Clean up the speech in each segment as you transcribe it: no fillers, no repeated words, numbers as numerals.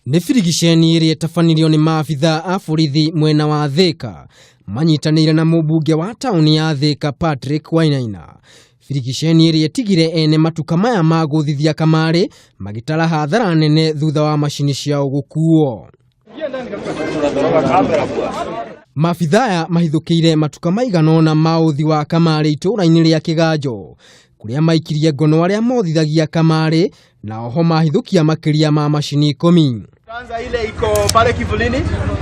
Nĩ birigiceni ĩrĩa ĩtabanirio nĩ maabitha a borithi mwena wa Thĩka manyitanĩire na mũmbunge wa taũni ya Thĩka Patrick Wainaina. Birigiceni ĩrĩa ĩtigire ene matuka maya ma gũthithia kamarĩ magĩtara hathara nene thutha wa macini ciao gũkuo. Maabitha aya mahithũkĩire matuka maigana ũna ma ũthi wa kamarĩ itũũra-inĩ rĩa Kĩganjo kũrĩa maikirie ngono arĩa mothithagia kamarĩ na oho mahithũkia makĩria ma macini 10. Kwanza ile iko pale kivulini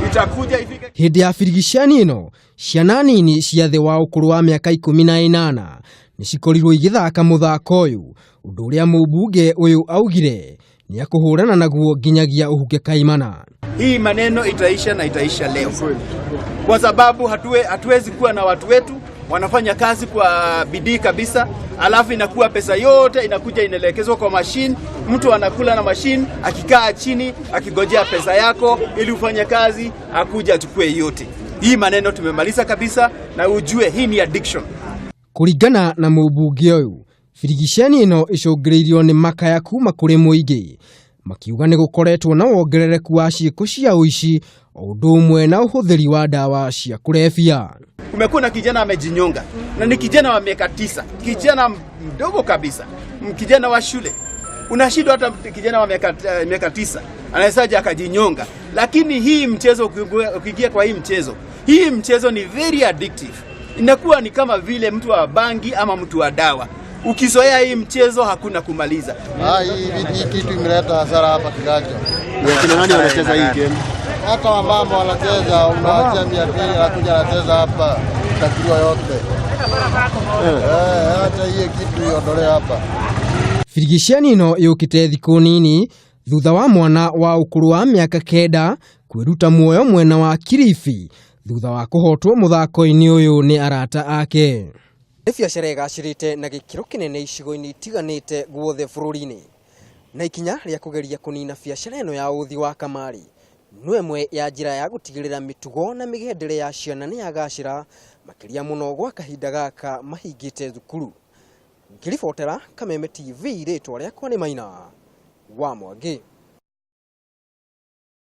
itakuja ifike. Hĩndĩ ya birigicani ĩno ciana nini cia thĩ wa ũkũrũ wa mĩaka 18 nĩ cikorirwo igĩthaka mũthako ũyũ, ũndũ ũrĩa mũmbunge ũyũ augire nĩ akũhũrana naguo nginyagia ũhuke kaimana. Hii maneno itaisha na itaisha leo, kwa sababu hatuwezi kuwa na watu wetu wanafanya kazi kwa bidii kabisa, alafu inakuwa pesa yote inakuja inaelekezwa kwa machine. Mtu anakula na machine akikaa chini akigojea pesa yako ili ufanye kazi, akuja achukue yote. Hii maneno tumemaliza kabisa, na ujue hii ni addiction. Kũringana na mũmbunge ũyũ, birigiceni ĩno ĩcũngĩrĩirio nĩ makaya kuma kũrĩ mũingĩ makiuga nĩ gũkoretwo na wongerereku wa ciĩko cia ũici o ũndũ ũmwe na ũhũthĩri wa ndawa cia kũrebia. Kumekuwa na kijana amejinyonga, na ni kijana wa miaka 9, kijana mdogo kabisa, kijana wa shule. Unashindwa hata kijana wa miaka 9 anawezaje akajinyonga? Lakini hii mchezo, ukiingia kwa hii mchezo, hii mchezo ni very addictive. Inakuwa ni kama vile mtu wa bangi ama mtu wa dawa. Ukizoea hii mchezo hakuna kumaliza. Hii kitu imeleta hasara hapa Kiganjo. Kina nani wanacheza hii game? Hata wamama wanacheza, unaacha 200 anakuja anacheza hapa takiwa yote. Acha hiyo kitu iondolewe hapa. Birigiceni ĩno yũkĩte thikũ nini thutha wa mwana wa ũkũrũ wa mĩaka 9 kwĩruta muoyo mwena wa Kilifi thutha wa kũhotwo mũthako-inĩ ũyũ nĩ arata ake. Nĩ biacara ĩgacĩrĩte na gĩkĩro kĩnene icigo-inĩ itiganĩte guothe bũrũri-inĩ, na ikinya rĩa kũgeria kũnina biacara ĩno ya ũthi wa kamarĩ no ĩmwe ya njĩra ya gũtigĩrĩra mĩtugo na mĩgendere ya ciana nĩ yagacĩra makĩria mũno gwa kahinda gaka mahingĩte thukuru. Ngĩribotera Kameme TV, rĩtwa rĩakwa nĩ Maina wa Mwangi.